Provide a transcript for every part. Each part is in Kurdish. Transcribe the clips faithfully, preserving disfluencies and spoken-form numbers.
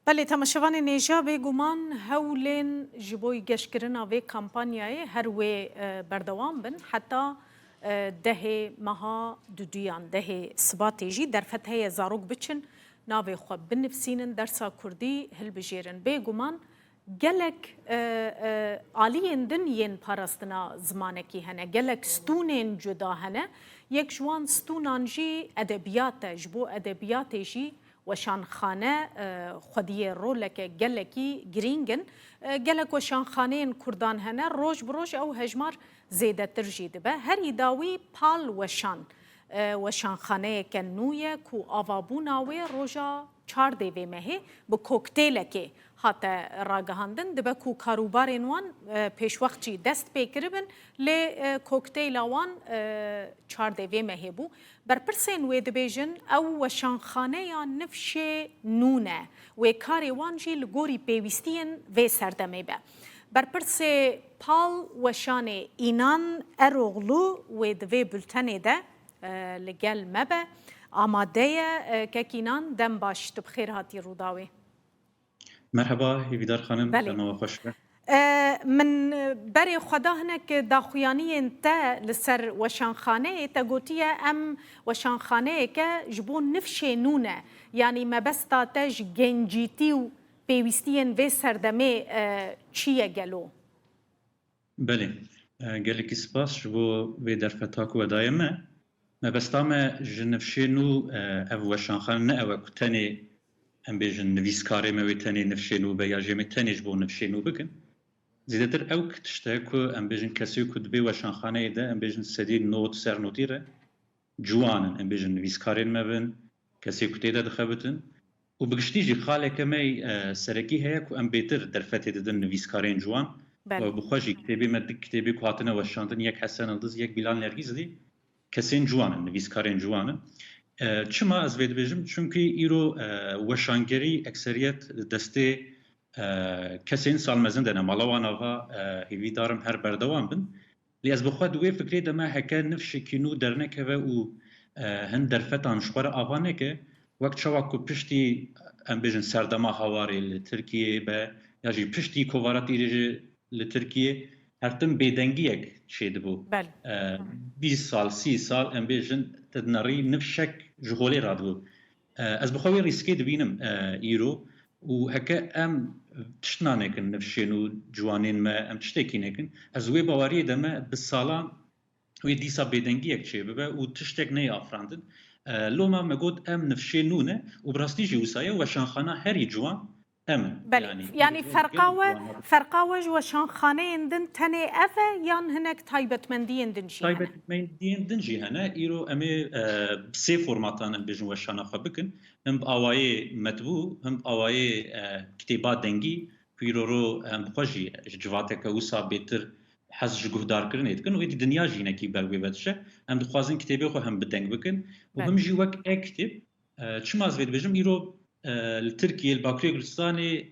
Belê, temaşevanên hêja, bêguman hewlên ji bo geşkirina vê kampanyayê her wê, e, berdewam bin heta, e, dehê meha duduyan, dehê Sibatê jî derfet heye zarok biçin, navê xwe binivîsînin, dersa kurdî hilbijêrin. Bêguman gelek, e, e, aliyên din yên parastina zimanekî hene, gelek stûnên cuda hene. Yek ji wan stûnan jî edebiyat e. Ji bo edebiyatê jî weşanxane, e, xwediyê roleke gelekî girîng in. E, gelek weşanxaneyên kurdan hene, roj bi roj ew hejmar zêdetir jî dibe. Herî dawî Pal Weşan, e, weşanxaneyeke nû ye ku avabûna wê roja çardê vê mehê bi koktêlekê hate ragihandin. Dibe ku karûbarên wan, e, pêşwext jî dest pê kiribin, lê, e, kokteyla wan, e, çardê vê mehê bû. Berpirsên wê dibêjin, ew weşanxaneya nifşê nû ne. Wê karê wan jî li gorî pêwîstiyên vê serdemê be. Berpirsê Pal Weşanê Înan Eroglu wê di vê bultenê de, e, li gel me be. Amade ye, e, kek Înan, dem baş, tu bi xêr hatî Rûdawê. Merheba, Hêvîdar xanim, Belê. Dema we xweş be. E, min berê xwe da hinek daxuyaniyên te li ser weşanxaneyê, te gotiye em weşanxaneyeke ji bo nifşê nû ne. Yanî mebesta te ji gencîtî û pêwîstiyên vê serdemê, e, çi ye gelo? Belê. E, gelekî spas ji bo vê derfeta ku we daye me. Mebesta me ji nifşê nû, e, ev weşanxane ne ew e ku tenê, em bêjin, nivîskarê me wê tenê nifşê nû be ya jî em ê tenê ji bo nifşê nû bikin. Zêdetir ew tişt e ku em bêjin kesê ku di vê weşanxaneyê de, em bêjin sedî nod ser nodî re ciwan in. Em bêjin nivîskarên me bin, kesê ku tê de dixebitin. Û bi giştî jî xaleke me, e, serekî heye ku em bêtir derfetê didin nivîskarên ciwan. Belê. Û bi xwe jî kitêbê me, di kitêbê ku hatine weşandin, yek Hesen Ildiz, yek Bilal Nergîz dî, kesên ciwan in, nivîskarên ciwan in. E, çima ez vê dibêjim? Çunkî îro, e, weşangerî ekseriyet destê, e, kesên sal mezin de ne. Mala wan ava, e, hêvîdar im her berdewam bin. Lê ez bi xwe di wê fikrê de me heke nifşekî nû dernekeve û, e, hin derfetan ji xwe re ava neke, wek çawa ku piştî, em bêjin, serdema Hawarê li Tirkiyeyê be, ya jî piştî kovara tîrê jî li Tirkiyê, her tim bêdengiyek çêdibû. Belê. E, bîst sal, sî sal, em bêjin, te dinerî nifşek ji holê radibû. E, ez bi xwe wê rîskê dibînim, e, îro. Û heke em tiştna nekin nifşên û ciwanên me, em tiştekî nekin, ez wê baweriyê de me bi salan wê dîsa bêdengiyek çêbibe û tiştek neyê afirandin. E, loma me got em nifşê nû ne û bi rastî jî wisa ye, weşanxana herî ciwan em in. Belê. Yanî, Yanî îro ferqa gelek we, ciwan. Ferqa we ji weşanxaneyên din tenê ev e yan hinek taybetmendiyên din jî hene? Taybetmendiyên din jî hene. Îro em ê, e, bi sê formatan em bêjin weşana xwe bikin. Him bi awayê metbû, him bi awayê, e, kitêba dengî, ku îro ro em bi xwe jî ji civateke wisa bêtir hez ji guhdarkirinê dikin û êdî dinya jî hinekî ber wê vedişe. Em dixwazin kitêbê xwe him bi deng bikin û Belê. Him jî wek e-kitêb, e, çima ez vê dibêjim, îro, e, li Tirkiyê, li Bakurê Kurdistanê,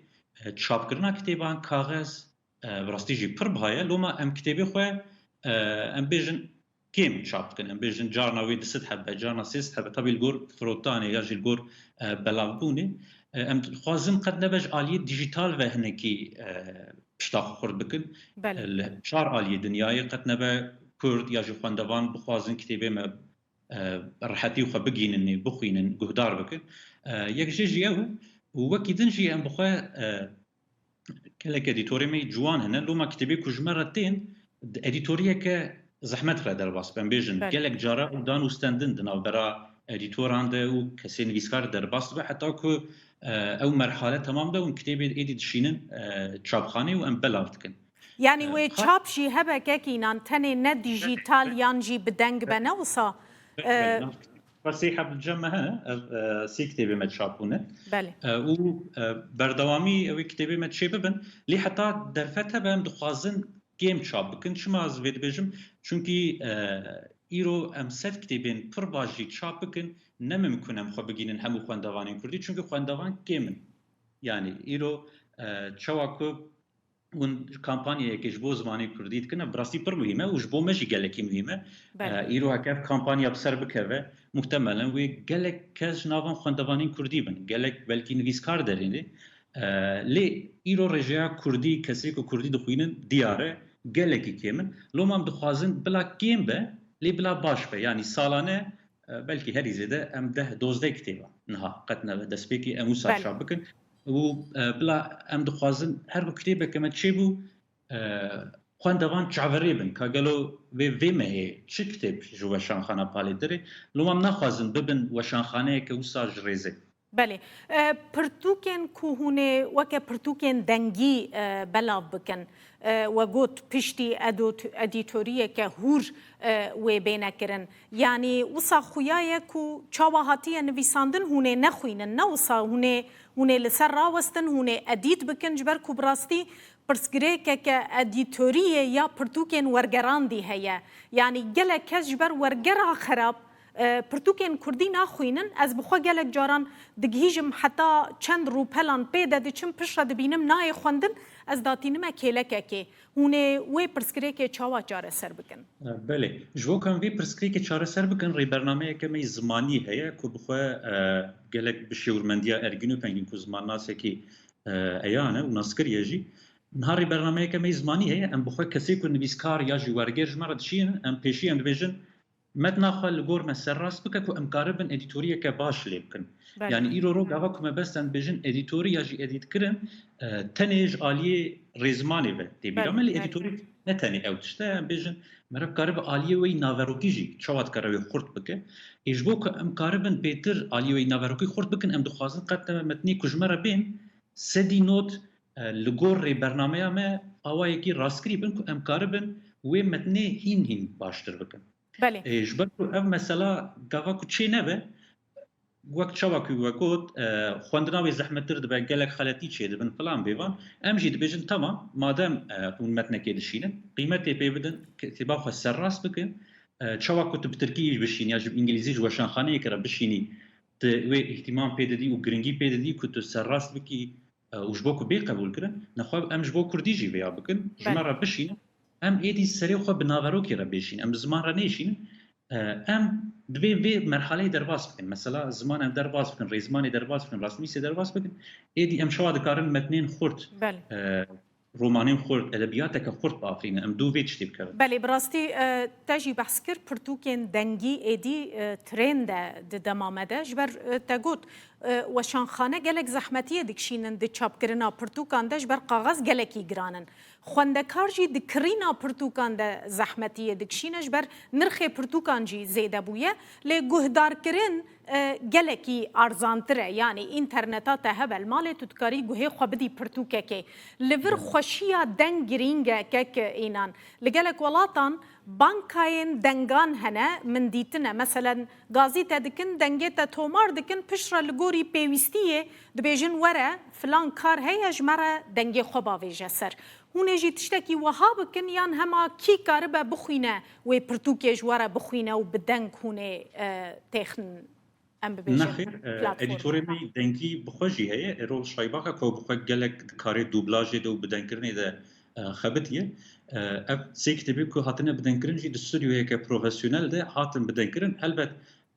e, çapkirina kitêban kaxez, e, bi rastî jî pir biha ye. Loma em kitêbê xwe, e, em bêjin, kêm çap dikin. Em bêjin carna wê du sed hebe, carna sê sed hebe, tabî li gor firotanê ya jî li gor, e, belavbûnê. E, em dixwazin qet nebe ji aliyê dîjîtal ve hinekî, e, pişta xwe xurt bikin. Belê. E, li çar aliyê dinyayê qet nebe kurd ya jî xwendevan bixwazin kitêbê me, e, rehetî xwe bigînin, bixwînin, guhdar bikin. E, yek jê jî ew û wekî din jî em bi xwe, e, gelek edîtorê me ciwan hene. Loma kitêbê ku ji me re tên, di edîtoriyeke zehmet re derbas be. Em bêjin, Belê. Gelek cara ew dan û stendin di navbera edîtoran de û kesê nivîskar derbas dibe, heta ku, e, ew merhale temam be û kitêbê êdî dişînin, e, çapxanê û em belav dikin. Yanî E, wê qas- çap jî hebe kek Înan, tenê ne dîjîtal yan jî bi deng be, ne wisa? Belê, E, belê. Sê heb li cem me hene, ev, e, sê kitêbê me çap bûne. Belê. E, û, e, berdewamî ew ê kitêbê me çê bibin. Lê heta derfet hebe em dixwazin kêm çap bikin. Çima ez vê dibêjim? Çunkî, e, îro em sed kitêbên pir baş jî çap bikin, ne mimkun em xwe bigînin hemû xwendevanên kurdî. Çunkî xwendevan kêm in. Yanî îro, e, çawa ku hûn kampanyayekê ji bo zimanê kurdî dikin, ev bi rastî pir muhîm e û ji bo me jî gelekî muhîm e. Belê. E, îro heke ev kampanya bi ser bikeve, muhtemelen wê gelek kes ji navan xwendevanên kurdî bin, gelek belkî nivîskar derênê. E, lê îro rêjeya kurdî, kesê ku kurdî dixwînin, diyar e, gelekî kêm in. Loma em dixwazin bila kêm be, lê bila baş be. Yanî salane, e, belkî herî zêde em deh dozdeh kitêba niha qet nebe destpêkî em wisa Belê. çap bikin. Û, e, bila em dixwazin her ku kitêbeke me çêbû, e, xwendevan çaverê bin ka gelo vê, vê mehê çi kitêb ji weşanxana palê derê. Loma em naxwazin bibin weşanxaneyeke wisa ji rêzê. Belê. E, pirtûkên ku hûn ê weke pirtûkên dengî, e, belav bikin, e, we got piştî edot-, edîtoriyeke hûr, e, wê bêne kirin. Yanî wisa xuya ye ku çawa hatiye nivîsandin hûn ê nexwînin, ne wisa hûn ê, hûn ê li ser rawestin, hûn ê edît bikin, ji ber ku bi rastî pirsgirêkeke edîtoriyê ya pirtûkên wergerandî heye. Yanî gelek kes ji ber wergera xerab, e, pirtûkên kurdî naxwînin. Ez bi xwe gelek caran digihîjim heta çend rûpelan pê de diçim, piştre dibînim nayê xwendin, ez datînime kêlekekê. Hûn ê wê pirsgirêkê çawa çareser bikin? E, belê. Ji bo ku em vê pirsgirêkê çareser bikin, rêbernameyeke me yî zimanî heye ku bi xwe, e, gelek bi şêwirmendiya ergîn û pengîn ku zimannasekî, e, eyan e û naskirî ye jî. Niha rêbernameyeke me yî zimanî heye, em bi xwe kesê ku nivîskar ya jî werger ji me re dişînin, em pêşî em dibêjin, metna xwe li gor me serrast bike ku em karibin edîtoriyeke baş lê bikin. Belê. Yanî îro ro gava ku me bes em dibêjin edîtorî ya jî edîtkirin, e, tenê ji aliyê rêzimanê ve tê bîra Belê, me, lê belê. edîtorî ne tenê ew tişt e, em bêjin meriv karibe aliyê wê yî naverokî jî çawa dikare wê xurt bike. Ê ji bo ku em karibin bêtir aliyê wê yî naverokî xurt bikin, em dixwazin qet nebe metnê ku ji me re bên, sedî not, e, li gor rêbernameya me awayekî rastgirî bin ku em karibin wê metnê hîn hîn baştir bikin. Belê. E, ji ber ku ev mesela gava ku çê nebe, wek çawa ku we got, e, xwendina wê zehmettir dibe, gelek xeletî çêdibin, filan bêvan. Em jî dibêjin, tamam, madem, e, hûn metnekê dişînin, qîmetê pê bidin, kitêba xwe serrast bikin. E, çawa ku tu bi tirkî jî bişînî, ya jî bi îngilîzî ji weşanxaneyekê re bişînî, tu wê îhtimam pê didî û giringî pê didî ku tu serrast bikî, e, û ji bo ku bê qebûlkirin, nexwe em ji bo kurdî jî vêya bikin, ji me Belê. re bişînin, em êdî serê xwe bi naverokê re bêşînin, em bi ziman re nêşînin, e, em divê vê merhaleyê derbas bikin. Mesela ziman em derbas bikin, rêzimanê derbas bikin, rastnivîsê derbas bikin, êdî em çawa dikarin metnên xurt, Belê. e, romanên xurt, edebiyateke xurt biafirînin. Em dû vê tiştê bikevin. Belê, bi rastî, e, te jî behs kir, pirtûkên dengî êdî, e, trênd e di dema me de. Ji ber, e, te got, e, weşanxane gelek zehmetiyê dikişînin di çapkirina pirtûkan de, ji ber kaxez gelekî giran in. Xwendekar jî di kirîna pirtûkan de zehmetiyê dikişîne, ji ber nirxê pirtûkan jî zêde bûye. Lê guhdarkirin e, gelekî arzantir e. Yanî înterneta te hebe li malê, tu dikarî guhê xwe bidî pirtûkekê. Li vir Belê. xweşiya deng girîng e kek Înan. Li gelek welatan bankayên dengan hene, min dîtine. Meselen, gazî te dikin, dengê te tomar dikin, piştre li gorî pêwîstiyê dibêjin, were, filan kar heye, ji me re dengê xwe bavêje ser. Hûn ê jî tiştekî wiha bikin, yan hema kî karibe bixwîne wê pirtûkê ji we re bixwîne û bi deng hûn ê, e, têxin? Em bibêjin Nexêr, e, platform. edîtorê me yî dengî bi xwe jî heye. Erol Şaybaka ku bi xwe gelek di karê dublajê de û bidengkirinê de, e, xebitiye. E, ev sê kitêbê ku hatine bidengkirin jî di studyoyeke profesyonel de hatin bidengkirin. Helbet,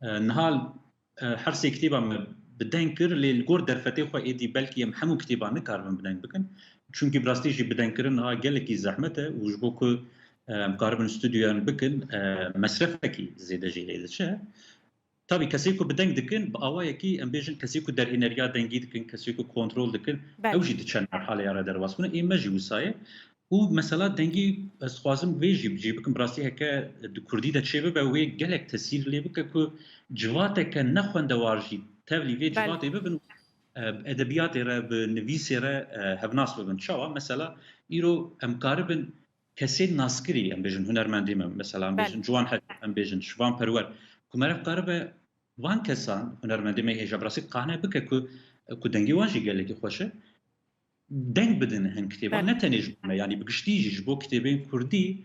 e, niha, e, her sê kitêba me bideng kir, lê li gor derfetê xwe êdî belkî em hemû kitêban nikaribin bideng bikin. Çunkî bi rastî jî bidengkirin niha gelekî zehmet e û ji bo ku, e, em karibin studyoyan bikin, e, mesrefekî zêde jî lê diçe. Tabî kesê ku bi deng dikin, bi awayekî em bêjin kesê ku derhêneriya dengî dikin, kesê ku kontrol dikin, Belê. ew jî di çend merhaleya re derbas bûne. Ê me jî wisa ye. Û mesela dengî ez dixwazim vê jî bi cî bikim, bi rastî heke di kurdî de çê bibe, wê gelek tesîr lê bike ku civateke ne xwendewar jî tevlî vê Belê. civatê bibin û, e, edebiyatê re, bi nivîsê re, e, hevnas bibin. Çawa? Mesela îro em karibin kesên naskirî, em bêjin hunermendê me, mesela em Belê. bêjin Ciwan Hec, em bêjin Şivan Perwer, ku meriv karibe van kesan, hunermendê me hêja bi rastî qane bike ku, ku dengê wan jî gelekî xweş e, deng bidin hin kitêban. Belê. Ne tenê ji bo me, yanî bi giştî jî ji bo kitêbên kurdî,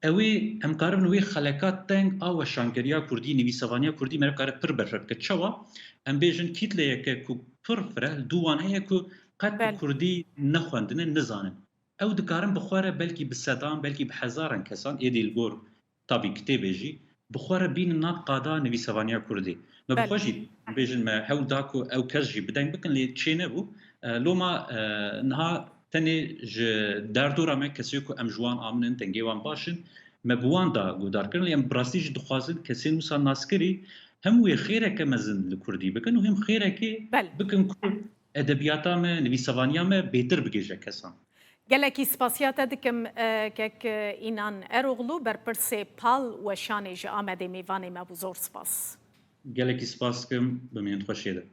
ew ê em karibin wê xelekat deng a weşangeriya kurdî, nivîsevaniya kurdî meriv kare pir berfireh bike. Çawa? Em bêjin kîtleyeke ku pir fireh li dû wan heye ku qet bi Belê. kurdî nexwendine, nizanin. Ew dikarin bi xwe re belkî bi sedan, belkî bi hezaran kesan, êdî li gor tabî kitêbê jî, bi xwe re bînin nav qada nivîsevaniya kurdî. Me bi Belê. xwe jî bêjin me hewl da ku ew kes jî bi deng bikin, lê çê nebû. E, loma e, niha tenê ji derdora me kesê ku em ji wan aminin, dengê wan baş in, me bi wan da guhdar kirin. Lê em bi rastî jî dixwazin kesên wisa naskirî hem wê xêreke mezin li kurdî bikin û hem xêrekê Belê. bikin ku edebiyata me, nivîsevaniya me bêtir bigêje kesan. Gelekî spasiya te dikim e, kek e, Înan Eroğlu, berpirsê Pal Weşanê ji Amedê mêvanê me bû. Zor spas. Gelekî spas dikim, bimînin xweşiyê de.